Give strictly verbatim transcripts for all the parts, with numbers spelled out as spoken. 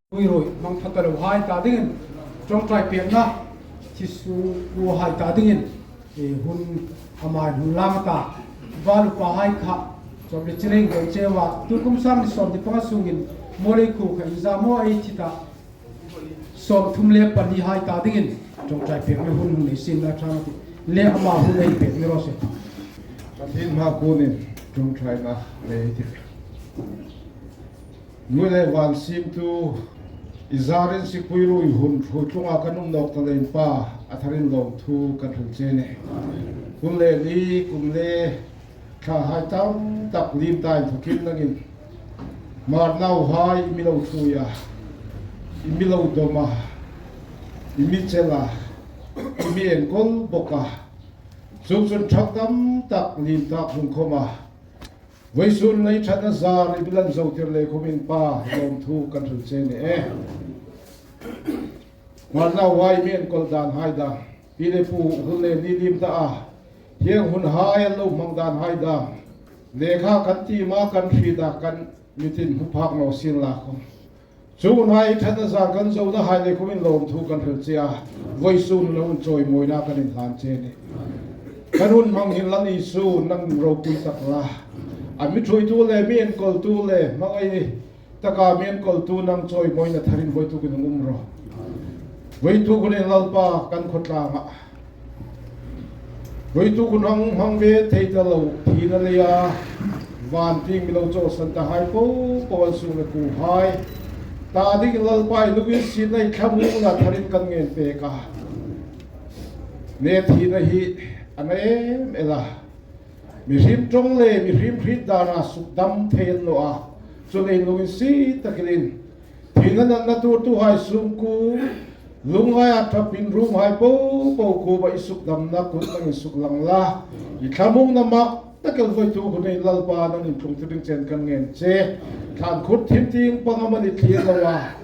Puirui hmang pha ta lo hai ta dingin, ṭawngṭai pekna thi suok hai ta dingin, eh, hun ama hun lang ta. Val upa hai kha, chawp le chireng deu chewa, tu kum sang ni sawm ni panga sungin, Muolhoi khuo kha inza maw ei thi ta, sawmthum le pahni hai ta dingin, ṭawngṭai pekna hun hun ei sinna ṭhang ti. Le ama hun ei pek ni raw se. Pathien hmaa kunin, ṭawngṭaina ei ti. Hnuoi le van siemtu, i zarin Sikpuirui hun ṭhuoi tlunga kan um nawk ta leiin Pa, a tharin lawmthu kan hril che a nih. Kum le ni, kum le thla hai tam tak liem ta inthokin nangin Hmar nauhai i mi lo ṭhuoi a, i mi lo dawm a, i mi chel a, i mi enkawl bawk a. Chuongchun ṭhak tam tak liem tak hung khawm a. Vawisun i ṭhatna zar i mi lan zo tir lei khawmin Pa, lawmthu kan hril che a nih. Hmar nauhai mi enkawl dan hai dam, pi le pu hun le ni liem ta a, hieng hun hai an lo hmang dan hai dam, lekha kan tiem a kan hriet a kan mitin hmu phak naw sien la khawm. Chuong hun hai ṭhatna zar kan zona hai lei khawmin lawmthu kan hril che a, vawisun hun chawimawina kan inhlan che a nih. Kan hun hmang hin Lal Isu nang ropui tak la. A mi ṭhuoitu le mi enkawltu le hmangai taka mi enkawltu nang chawimawina tharin vawituk hin hung um rawh. Vawituk hunin Lalpa kan khawtlangah, vawituk hun hang hmang ve thei ta lo thina leia van tieng mi lo chawlsan ta hai po po an sung le kuo hai ta dingin Lalpa i lunginsietna i thlamuongna tharin kan ngen pek a. Ni thina hi a na em el a. Mihriem ṭawng le mihriem hriet dana sukdam thei an naw a. Chuleiin lunginsiet takin in thina natna tuortuhai sungkuo, lungngaia ṭhapin ruomhai po po kuoma i sukdamna kut nangin suklang la. I thlamuongna mak tak el vawituk hunin Lalpa nangin tlung tir ding chen kan ngen che. Thlan khut thim tieng pang amanih thlir lo a,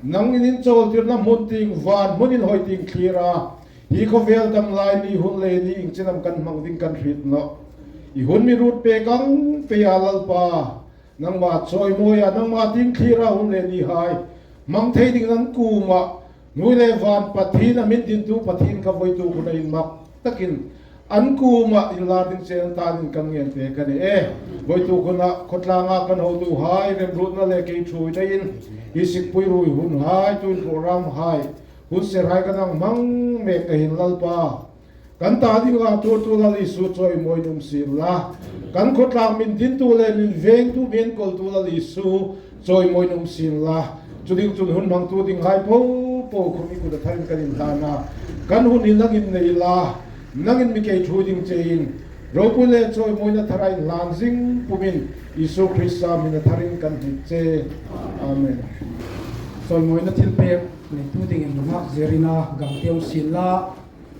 nangin in chawltirna hmun tieng van hmun inhawi tieng thlir a. Hi khawvel dam lai ni hun le ni ieng chen am kan hmang ding kan hriet nawh. I hun mi ruot pek ang pei a Lalpa. Nangma chawimawia, nangma tieng thlira hun le ni hai hmang thei dingin an kuoma hnuoi le van Pathien a min dintu Pathien kha vawituk huna inmak takin an kuoma inlar ding chen tanin kan ngen pek a nih. Vawituk huna khawtlanga kan hotuhai remruotna le kei ṭhuoinain hi Sikpuirui hun hai, tuin program hai, hun ser hai kan hang hmang mek ka hin Lalpa, kan ta dinga tuortu Lal Isu chawimawiin um sien la. Kan khawtlang min dintu le min vengtu, mi enkawltu Lal Isu chawimawiin um sien la. Chu ding chun hun hmangtu dinghai po po khawm i kut a tharin kan inhlan a. Kan hun hi nangin nei la, nangin mi kei ṭhuoi ding chein ropui le chawimawina thara inhlan zing pumin Isu Krista hmingin a tharin kan hnik che. Amen. Chawimawina thilpek neitu dingin nunghak zirina gam teu sien la.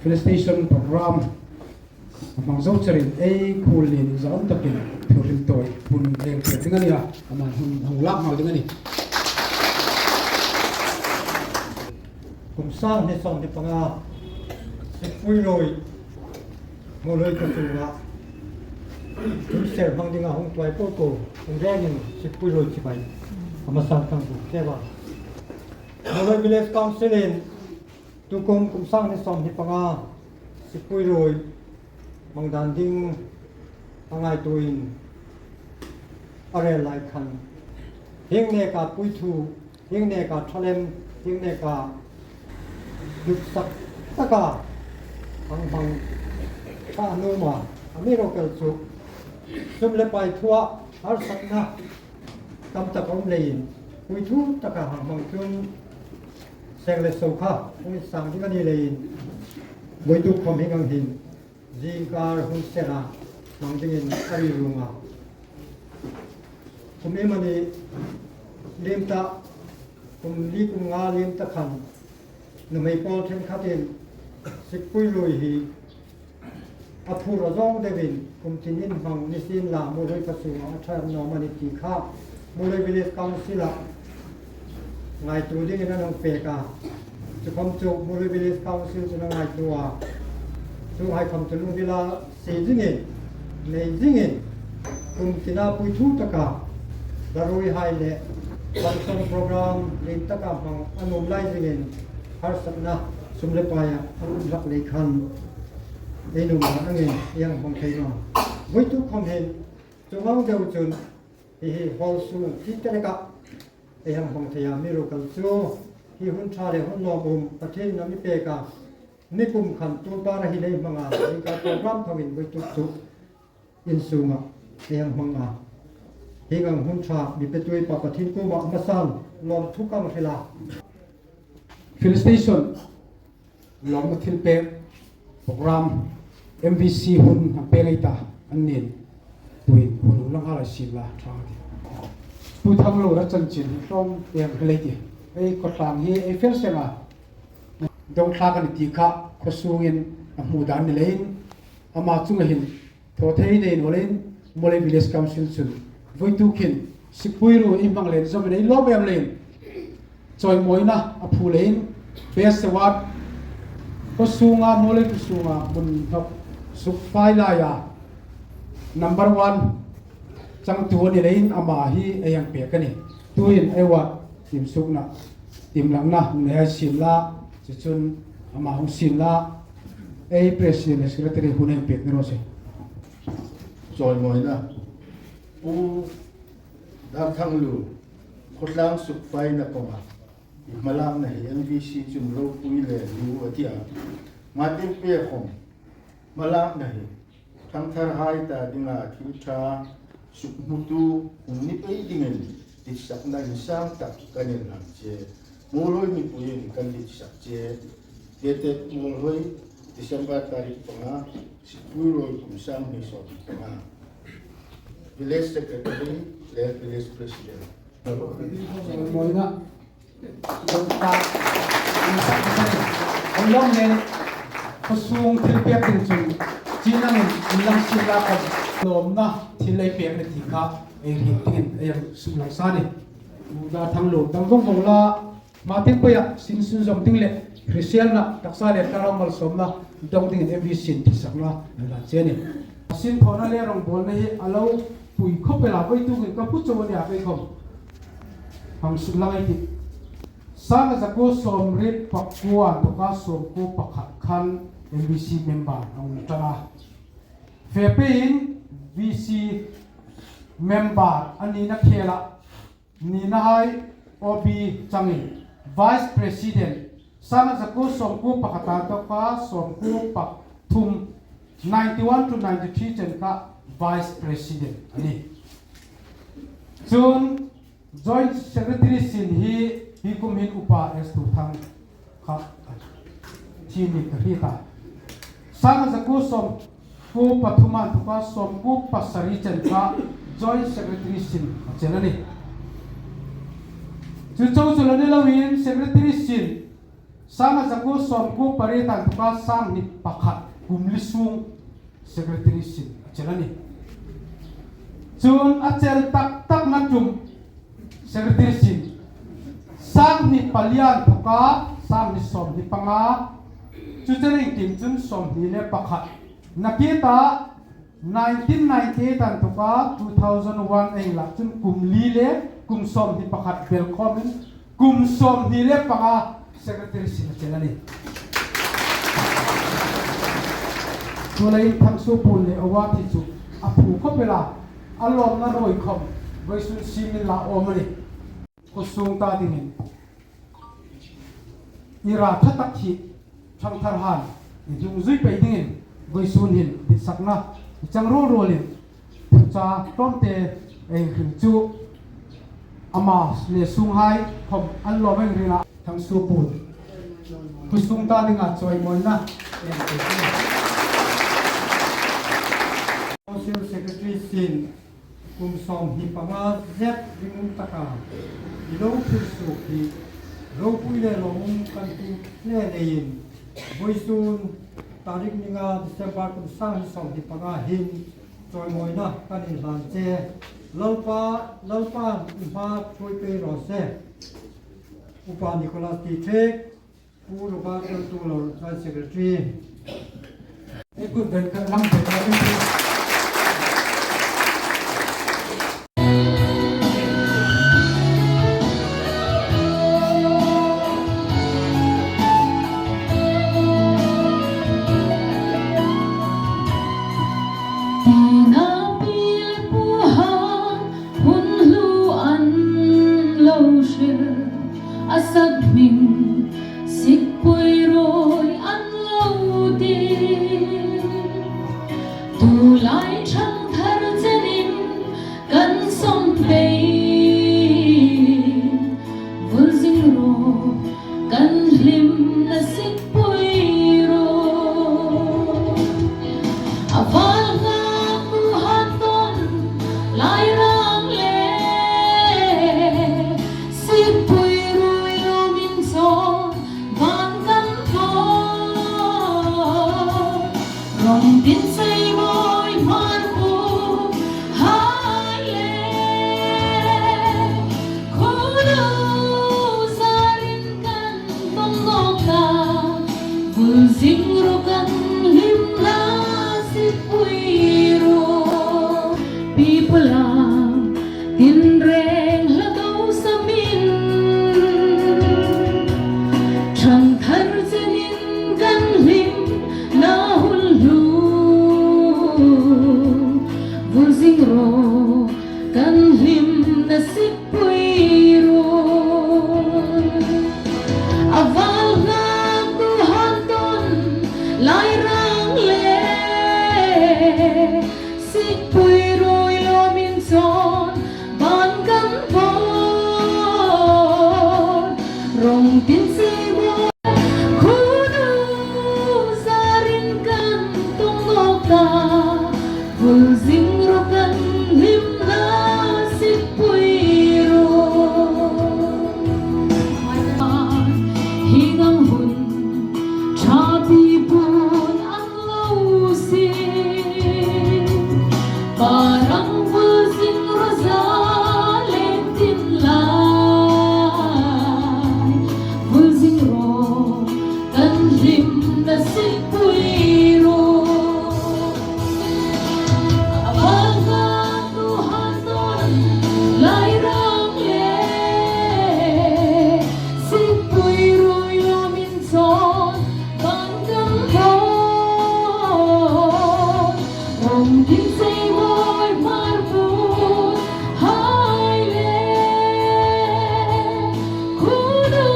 Felicitation program a hmang zo cherin ei khuol lien inzawm takin thuhril tawi hun leng pek ding a nih a, aman hun hung lak hmang ding a nih. Kum sang hni sawm hni panga Sikpuirui Muolhoi khuo chunga hun ser hmang dinga hung tuoi po po hung rengin Sikpuirui chibai a hmasan kan buk che a. Muolhoi Village Council in tukum kum sang hni sawm hni panga Sikpuirui hmang dan ding a ngaituoin a rel lai khan hieng neka puithu, hieng neka ṭha lem, hieng neka duksak taka hang hmang kha a nuom a, amiruokchu sum le pai thua harsatna tam tak a um leiin puithu taka hang hmang chun seng le so kha hung insang ding a ni leiin vawituk khawm hieng ang hin zingkar hun sera hmang dingin a ri rung a. Kum iemani liem ta, kum li kum nga liem ta khan nuhmei pawl ṭhenkhatin Sikpuirui hi a phur a zawng deuin kum tinin hmang ni sien la, Muolhoi khuo chunga a ṭha nuom a nih ti kha Muolhoi Village Council-a ngaituo dingin an hung pek a. Chu khawm chu Muolhoi Village Council chun a ngaituo a. Chuhai khawm chu lungrila sie zingin, nei zingin, kum tina puithu taka laruihai le Function program lien taka hmang a nuom lai zingin harsatna sum le paia a um hlak lei khan ei nuom ang angin ei hang hmang thei naw. Voituk khom hin chungang deu chun hi hi hall sung ti te leka ei hang hmang thei a, mi ro kal chu hi hun ṭha le hun lawmum Pathienin a mi pek a, nikum khan tuta hi lei hmang a, zingkar program thawin voituk chu in sunga ei hang hmang a. Hieng ang hun ṭha mi petu Pa Pathien kuoma hmasan lawmthu ka hril a. Filling station lawmna thilpek program M V C hun hang pek ei ta an nin. Tuhin hun hung lang a lai sien la ṭha ti. Pu Thanglo la chanchin hi tlawm em hlei ti. Ei khawtlang hi ei fel seng a. Dongthlak a ni ti kha khaw sungin a hmu dan ni leiin ama chunga hin thaw thei nei naw leiin Muolhoi Village Council chun voituk hin sipui ruo ei hmang len zawmin ei lawm em leiin chawimawina a phu leiin Best Award khaw sunga Muolhoi khaw sunga hmun hnawk suk fai laia number one changtu a ni leiin ama hi ei hang pek a nih. Tuhin ei award tiem sukna, tiem langna hun ei siem la, chu chun ama hung siem la, ei president le secretary hun ei pek ni raw se. Chawimawina. Pu Darthanglu, khawtlang suk faina kawnga i hmalakna hi M V C chun ropui le lu a ti a. Hma tieng pek khom hmalakna hi ṭhangtharhai ta dinga thil ṭha suk hmutu hun ni pei dingin ditsakna insang tak kan inhlan che. Muolhoi mipuiin kan ditsak che. Dated Muolhoi, December tarik panga, sipui ruoi kum sang hni sawm panga. Village Secretary le Village President. Chawimawina. Dongthlak. An lawm le khaw sung thilpek ding chun chin angin inlang sien la kan lawmna thil ei pek ni ti kha ei hriet dingin ei suklang sa a nih. Pu Darthanglu dam vong vong la, hma tieng peia sin sunzawm ding le hriselna taksa le thlarau malsawmna dong dingin M V C-in ditsakna an hlan che a nih. Sin thawna le rongbawlna hi a lo pui khawp el a, voitukin ka hmu chau a nih a, kei khom hang suklang ei tih. Sanga zakuo sawmriet pakuo inthawka sawmkuo pakhat khan M V C member a um ṭan a. Fe peiin V C member a nina khela, ninahai O B changin Vice President, sanga zakuo sawmkuo pakhat inthawka sawmkuo pathum, ninety-one to ninety-three chen kha Vice President a nih. Chun Joint Secretary sin hi hi kum hin Upa S Thuthang kha thi ni ka hriet a. Sanga zakuo sawmkuo pathum inthawka sawmkuo pasari chen kha Joint Secretary sin a chel a nih. Chu chau chu la ni loin Secretary sin sanga zakuo sawmkuo pariet inthawka sanghni pakhat kum li sung Secretary sin a chel a nih. Chun a chel tak takna ṭum Secretary sin sanghni pali inthawka sanghni sawmhni panga, chu chen iengkim chun sawmhni le pakhat. Nakie ta nineteen ninety-eight inthawka two thousand one ei inlak chun kum li le kum sawmhni pakhat bel khawmin kum sawmhni le panga Secretary sin a chel a nih. Chuleiin Thangsuo puon le award hi chu a phu khawp el a, a lawmna ruoi khom vawisun siemin la awm a nih. Khaw sung ta dingin i ra ṭha tak hi ṭhangtharhan i hnung zui pei dingin vawisun hin ditsakna i chang ruol ruolin thucha tlawmte ei hril chu ama le sunghai khom an lawm ei hril a. Thangsuo puon. Khaw sung ta dinga chawimawina. Social Secretary sin kum sawmhni panga zet ringum taka i lo thil suok hi ropui le lawmum kan ti hle leiin vawisun tarik ni nga December kum sanghni sawmhni panga hin chawimawina kan inhlan che. Lalpa, Lalpan i hma ṭhuoi pei raw se. Upa Nicholas T. Thek, Pu Robert Laltulor, Joint Secretary. Ei kut beng ka lam beng ka lam beng. Rawng tin sei mawi hmar pu hai le, khuo lo zarin kan tong nawk a, vul zing ro kan hlim la sipui ro. Pi pula tin reng hla ko samin, thang thar chenin kan hlim na hun hlu, vul zing ro kan hlim na sipui ro. A val hla tu han ton lai rang le, sipui ruoi lawmin chawn ban kan bawn. Rawng tin sei mawi, khuo lo zarin kan tong nawk a, vul zing ro kan hlim la sipui ro. Hi ngam hun tha pi pun ang lo si. Parang vul zing ro za lem tin lai, vul zing ro kan hlim na sipui ro. A val hla tu han ton lai rang le, sipui ruoi lawmin chawn ban kan bawn. Rawng tin sei mawi hmar pu hai le, khuo lo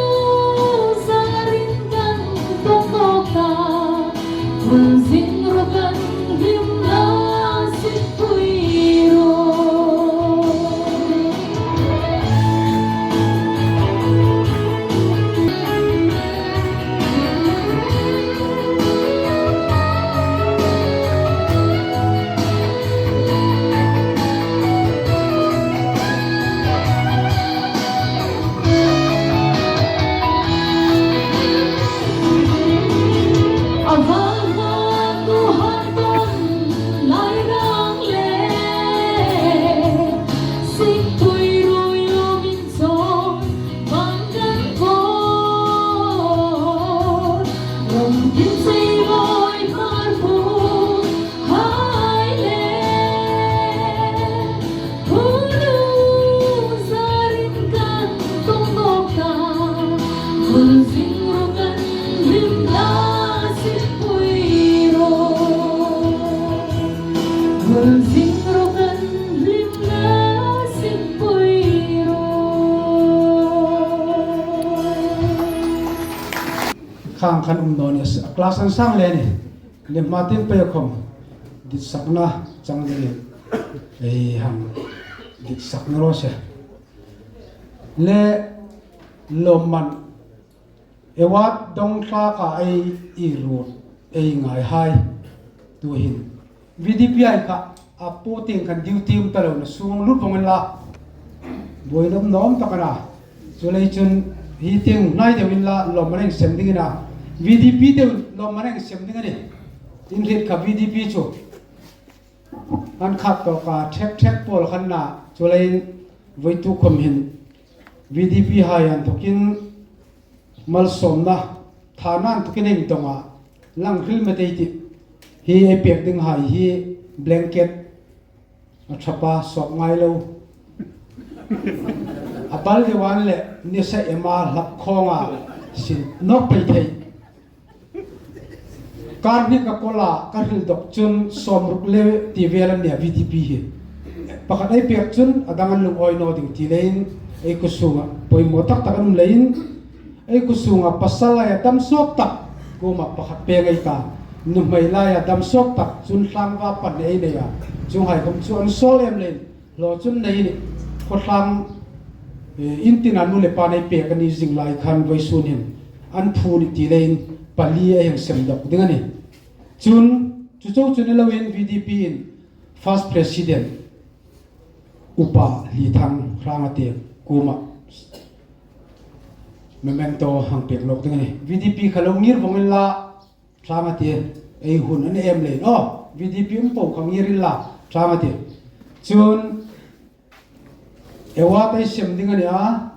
zarin kan tong nawk a, vul zing ro kan hlim la sipui ro. A val hla tu han ton lai rang le, sipui ruoi lawmin chawn ban kan bawn. Rawng tin sei mawi hmar pu hai le, khuo lo zarin kan tong nawk a, vul zing ro kan hlim la sipui ro. Vul zing ro kan hlim la sipui ro. Khang khan um naw ni a, class an sang le ni. Ni hma tin pei khom ditsakna chang dingin ei hang ditsakna raw se. Le lawmman award dong thlaka ei ruot ei ngai hai tu hin. VDP hai kha a pu tieng khan duty um ta lo na sung lut vong la. Buoina um nawm tak a na. Chuleiin chun hi tieng hnai deuin la lawmman a sem ding a na. VDP deuin lawmman a sem ding a nih. Inhriet kha VDP chu an khat tawka thek thek pawl khan na. Chuleiin voituk khom hin VDP hai inthawkin malsawmna thana inthawkin ei dong a, lang hril met ei tih. Hi ei pek ding hai hi blanket a ṭhapa sawp ngai lo. A bal deuin le nisa ema hlak khawnga sin nawk pei thei. Kar hni ka kawl a, ka hril dawk chun sawmruk le ti vel an nia VDP hi. Pakhat ei pek chun a dang an lungawi naw ding ti leiin ei khawsunga poimaw tak tak an um leiin ei khawsunga pasal laia dam sawt tak kuoma pakhat pek ei ta. Nuhmei laia dam sawt tak chun tlangva pahni ei nei a. Chuonghai khom chu an sawl em leiin hlaw chun nei ni, khawtlang, eh, in tina nu le pa nei pek a ni zing lai khan vawisun hin an phu ni ti leiin pali a hang sem dawk ding a nih. Chun chu chau chu ni loin VDP in first president Upa Hlithang Hrangate kuoma memento hang pek nawk ding a nih. VDP kha lo ngir vong inla, Ṭhang a ti, ei hun an em lei naw. VDP um po kha ngir inla, ṭhang a ti. Chun, award ei sem ding a nih a.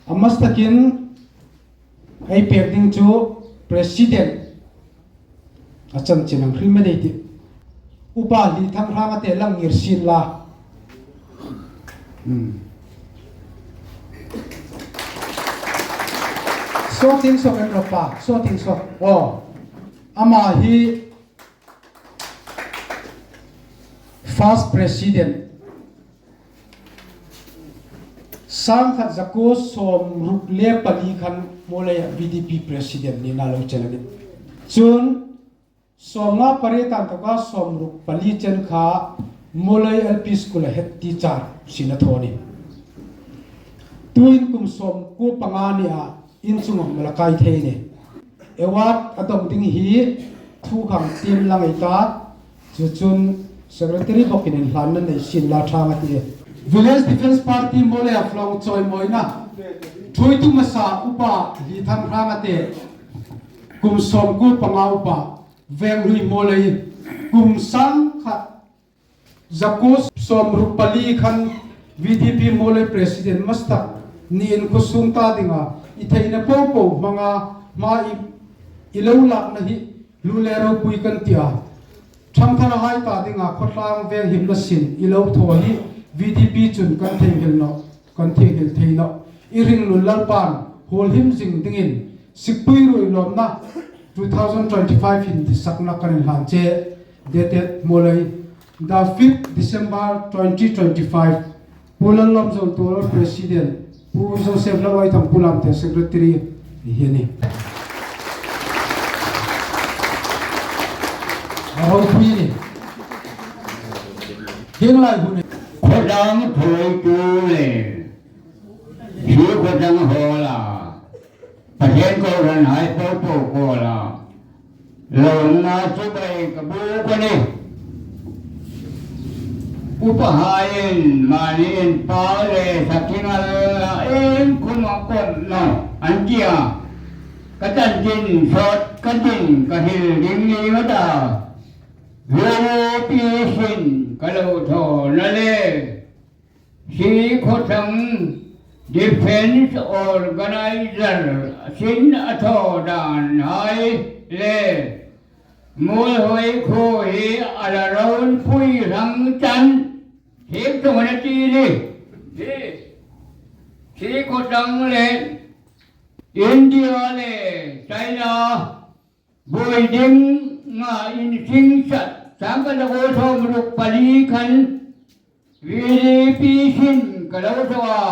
A hmasa takin ei pek ding chu President. A chanchin ang hril ma nei ti. Upa Lithang Rangate lang ngir sien la. Hmm. Saw ting saw kan ro pa, saw ting saw. Oh. Ama hi first president. Sangkhat zakuo sawmruk le pali khan Muolhoi VDP president nina lo chel a nih. Chun sawmnga pariet a inthawka sawmruk pali chen kha Muolhoi LP School-a head teacher sin a thaw a nih. Tuhin kum sawmkuo panga nia in chunga mal a kai thei a nih. Award a dawng ding hi thu khang team lang ei ta, chu chun secretary bawkin inhlanna nei sien la ṭhang a ti. Village Defence Party Muolhoi-a flawng chawimawina ṭhuoitu hmasa Upa Lithang Rangate, kum sawmkuo panga upa, Venghlui Muolhoi, kum sangkhat zakuo sawmruk pali khan VDP Muolhoi president hmasa tak niin khuo sung ta dinga i theina popo hmanga hma i, i lo lakna hi hlu le ropui kan ti a. Ṭhangtharhai ta dinga khawtlang venghimna sin i lo thaw hi VDP chun kan theinghil naw, kan theinghil thei naw. I ringnun Lalpan huolhim zing dingin Sikpui ruoi lawmna two thousand twenty-five hin disakna kan inhlan che. Dated Muolhoi, the fifth December twenty twenty-five. Pu Lalawmzawl Tuolor president, Pu Joseph Lalwaitam Pu Lamte secretary hi a nih. A ropui a nih. Hieng lai hun. Khawtlang thuoitu le Sri Khawtlang Hall-a Pathien kohranhai popo kuoma lawmna chibai ka buk a nih. Upahaiin mani inpâk le sakhi ngalla, iengkhuma kawm naw an ti a. Ka chanchin sawt ka tin ka hril ding ni ngei a ta. VDP sin ka lo thawna le Sri Khawtlang Defence Organizer sin a thaw dan hai le Muolhoi khuo hi a la ropui hran chan hi ṭhang a ti a nih. Hi Sri Khawtlang le India le China buoi dinga insingsat sangkhat zakuo sawmruk pali khan VDP sin ka lo thaw a.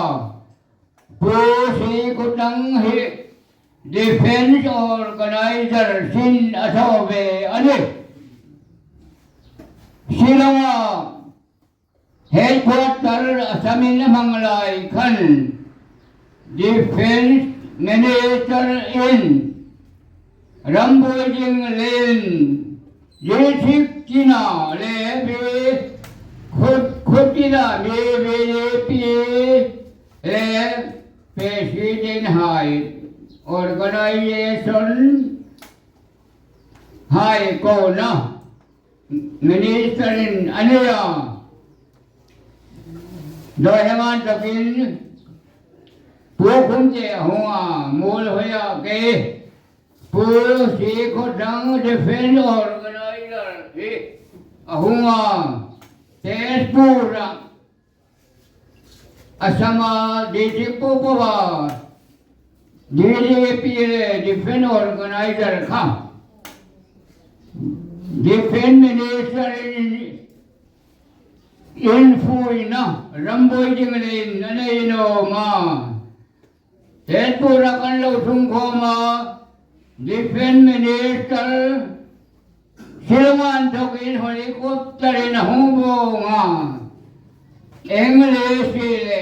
Pu Sri Khawtlang hi Defence Organizer sin a thaw ve a nih. Shillong-a headquarter Assam-in a hmang lai khan Defence Minister-in ram buoi ding leiin district tina le bi khut, khut tina bi VDP le president hai organization hai kona Minister-in a nei a. Dawihemang takin Pu Khumte a hung a, Muolhoi-a kei Pu Sri Khawtlang Defence Organizer hi a hung a. Tezpur-a Assam-a district popoa DDP le Defence Organizer kha Defence Minister-in infuina ram buoi ding leiin a nei naw a. Tezpur-a kan lo tlung khawm a, Defence Minister Shillong-a inthokin helicopter-in a hung vawng a. English le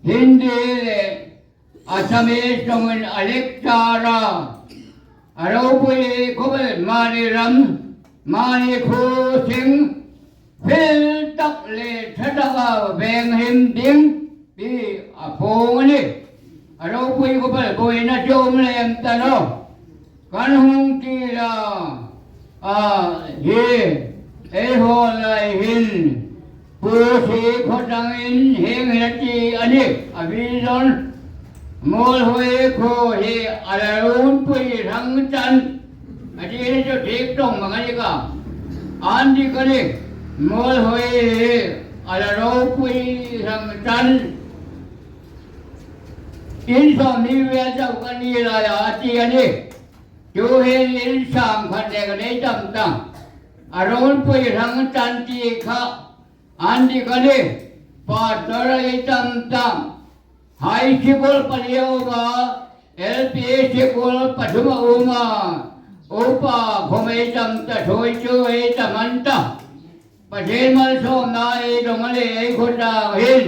Hindi le Assamese ṭawngin a lecture a. A ropui khawp el, mani ram, mani khuo seng fel tak le ṭha taka venghim ding ti a phawng a nih. A ropui khawp el, buoina chu um lem ta naw. Kan hung ti la, a, hi, ei hawl lai hin, Pu Seikhawthangin hieng hin a ti a nih, a vision, Muolhoi khuo hi a la ropui hrang chan, a ti ni chu thik tawng mang a ni kha. An ti kha ni, Muolhoi hi a la ropui hrang chan, in sawmhni vel chau kan ni lai a, a ti a nih. Chu hin in sangkhat le kan ei tam ta. A ropui hrang chan ti kha, an ti kha ni, pastor ei tam ta. High school pali a um a, L P school pathum a um a, upa khawm ei tam ta, thuoi chu ei tam an ta. Pathien malsawmna ei dong a le, ei khuo ta hin.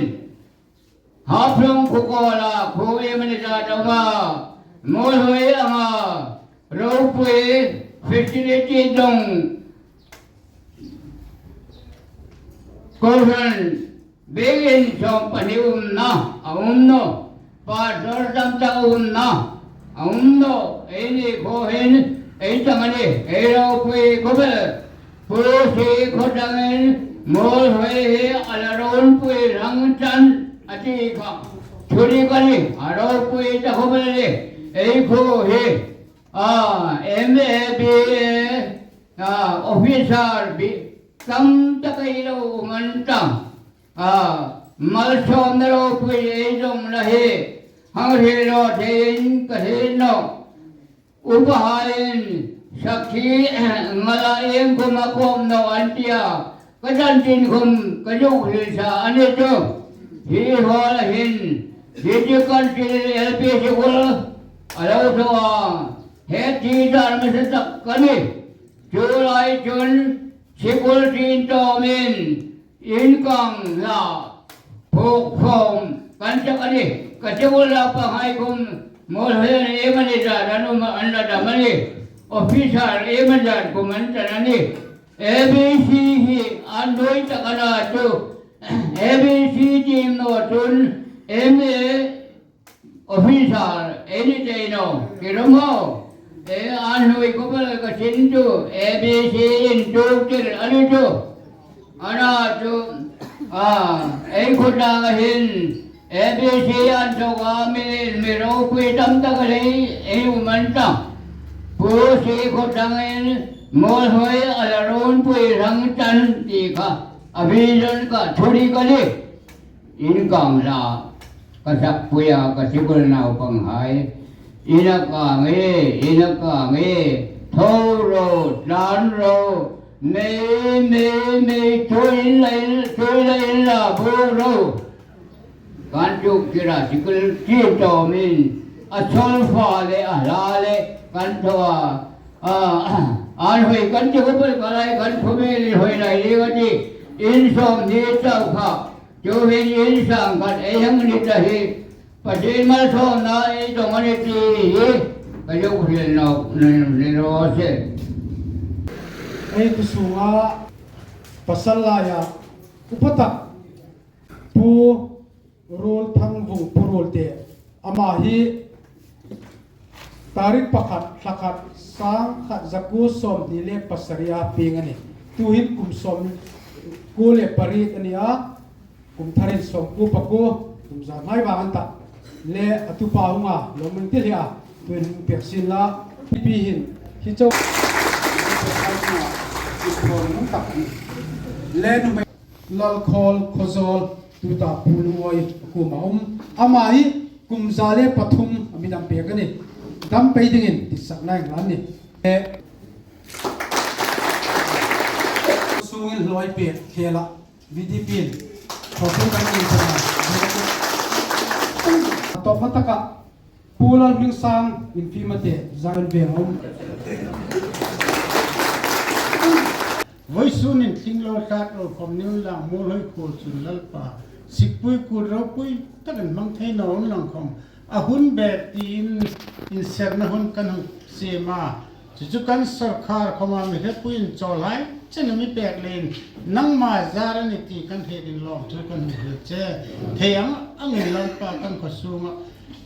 Haflong khuo kawla khuo iem a ni zat a um a, Muolhoi anga ropui facility dong kohran bikin sawmpahni umna a um naw, pastor tam tak umna a um naw, eini khuo hin ei tam a nih, ei ropui khawp el. Pu Seikhawthangin Muolhoi hi a la ropui hrang chan a ti kha. Chu ni kha ni, a ropui ta khawp el a nih. Ei khuo hi, a, M A, B A, a, officer bi, tam tak ei lo um an ta. A, malsawmna ropui ei dongna hi hang hril naw thei in ka hriet nawh. Upahaiin sakhi ngala iengkhawm a kawm naw an ti a, ka chanchin khawm ka zuk hril sa a ni chu. Hi hall-a hin, hi chu kan ti L P school a lo thaw a, he ti dar hmasa tak ka ni. Chu lai chun school tin tawmin, inkang hla phuok khawm kan sak a nih. Ka cheu la panghai khawm Muolhoi an iem a ni zat an um a, an la dam a nih. Officer iem a ni zat khawm an ṭan a nih. A B C hi a nuoi tak a na chu. A B C tiem naw chun M A officer ei ni thei naw, ki rum haw. E, a nuoi khawp el ka sin chu, A B C inchuk tir a ni chu. A na chu, a, ei khuo ta hin A B C inchuk a mi, mi ropui tam tak a lei ei um an ta. Pu Seikhawthangin Muolhoi a la ropui hrang chan ti kha, a vision kha, thu ni kha ni. Inkang hla ka sakpui a, ka school naupanghai. Ina kang e, ina kang e, tho ro, tlan ro, mei, mei, mei, tuin la in, tuin la in la bu ro. Kan chuk kira school tin tawmin, a solfa le, a hla le, kan thaw a, a, an hoi kan ti khawp el ka lai, kan khawm el hoi lai le ka ti, in sawmhni chau kha. Chu hin in sangkhat ei hang ni ta hi, Pathien malsawmna ei dong a ni ti hi ka zuk hril nawk ni raw se. Ei tu sunga pasal laia upa tak Pu Ruolthangvung, Pu Ruolte, ama hi tarik pakhat, thla khat, sangkhat zakuo sawmhni le pasari a pieng a nih. Tuhin kum sawmkuo le pariet a ni a, kum tharin sawmkuo pakuo, kum za ngai vang an ta. Le a tupa hunga lawmman ti hlia, tuhin hung pek sin la, pi hin, hi chau, le numei Lalkhawl Khawzawl, tuta Pu Lungawi a kuoma um. Ama hi kum za le pathum a mi dam pek a nih. Dam pei dingin ditsakna ei ngên a nih. E, sungin hluoi pek khela, V D P in. Khawpui kan ni ta. Tawpna taka Pu Lalhmingsang, Infima te, zan ve um. Vawisun in tling lo tlat lo khawm ni unla, Muolhoi khuo chun Lalpa, sikpui kul ropui takin hmang thei naw unlang khawm, a hun bek tiin inserna hun kan hung siem a. Chu chu kan sawrkar khawma mi hrepui inchawlhai chen a mi pek leiin, nangma zar a ni ti kan hriet in lawmthu kan hung hril che. Thei ang angin Lalpa kan khaw sunga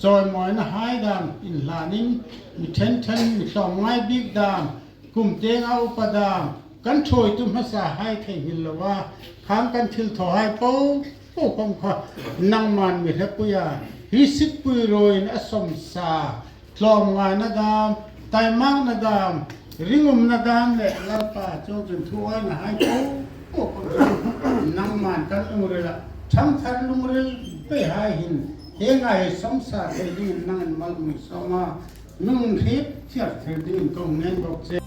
Chawimawina hai dam inhlanin, mi ṭhen ṭhen, mi tlawmngai bik dam, kum tienga upa dam, kan ṭhuoitu hmasa hai theinghil loa, khang kan thilthaw hai po po khom kha, nangman mi hlepui a, hi sipui ruoin a sawmsa, tlawmngaina dam, taimakna dam, ringumna dam le Lalpa chungchun thuawina hai po po khom kha, nangman kan lungrila, ṭhangthar lungril pe hai hin, hieng ang hi sawmsa thei dingin nangin mal mi sawma, nung hriet thiar thei dingin kong ngen bawk che.